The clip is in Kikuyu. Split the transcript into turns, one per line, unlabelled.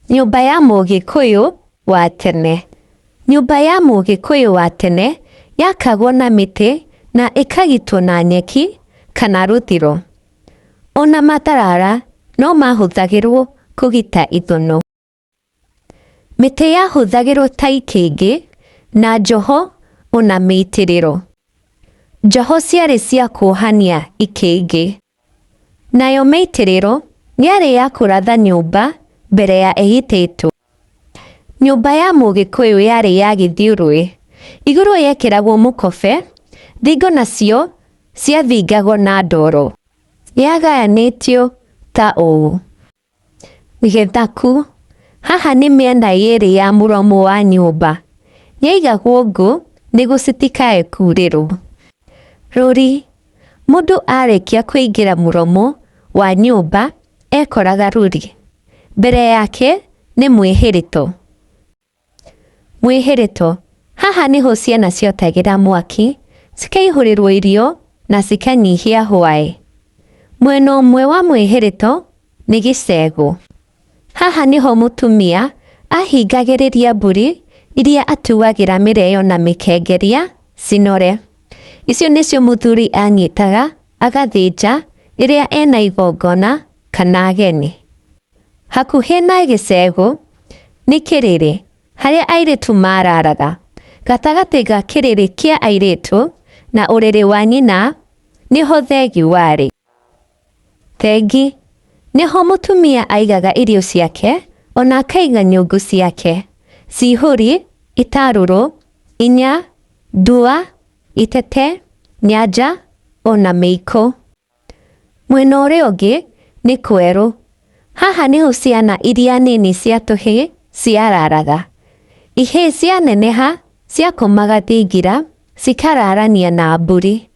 Nyũmba ya Mũgĩkũyũ wa tene. Nyũmba ya Mũgĩkũyũ wa tene yakagwo na mĩtĩ na ĩkagitwo na nyeki kana rũthiro. Ona matarara no mahũthagĩrwo kũgita ithũnũ. Mĩtĩ yahũthagĩrwo ta ikĩngĩ na njoho ona mĩitĩrĩro. Njoho ciarĩ cia kuohania ikĩngĩ. Nayo mĩitĩrĩro yarĩ ya kũratha nyũmba mbere ya ĩgitĩtwo. Nyũmba ya Mũgĩkũyũ yarĩ ya gĩthiũrũrĩ. Igũrũ yekĩragwo mũkobe, thingo nacio ciathingagwo na ndoro. Yagayanĩtio ta ũũ. Gĩthaku, haha nĩ mĩena yerĩ ya mũromo wa nyũmba. Yaigagwo ngũ nĩguo citikae kurĩrwo. Rũri, mũndũ arĩkia kũingĩra mũromo wa nyũmba ekoraga rũri. Mbere yake nĩ mwĩhĩrĩto. Mwĩhĩrĩto, haha nĩho ciana ciotagĩra mwaki, cikaihũrĩrwo irio na cikanyihia hwaĩ. Mwena ũmwe wa mwĩhĩrĩto nĩ gĩcegũ. Haha nĩho mũtumia ahingagĩrĩria mbũri iria atuagĩra mĩrĩo na mĩkengeria cinore. Icio nĩcio mũthuri anyitaga agathĩnja rĩrĩa ena igongona kana ageni. Hakuhĩ na gĩcegũ nĩ kĩrĩrĩ harĩa airĩtu mararaga. Gatagatĩ ga kĩrĩrĩ kĩa airĩtu na ũrĩrĩ wa nyina nĩho thegi warĩ. Thengi, nĩho mũtumia aigaga irio ciake ona akaiga nyũngũ ciake, cihũri, itarũrũ, inya, ndua, itete, nyanja ona mĩiko. Mwena ũrĩa ũngĩ nĩ kwerũ. Haha nĩho ciana iria nini cia tũhĩĩ ciararaga. Ihĩĩ cianeneha ciakomaga thingira cikararania na mbũri.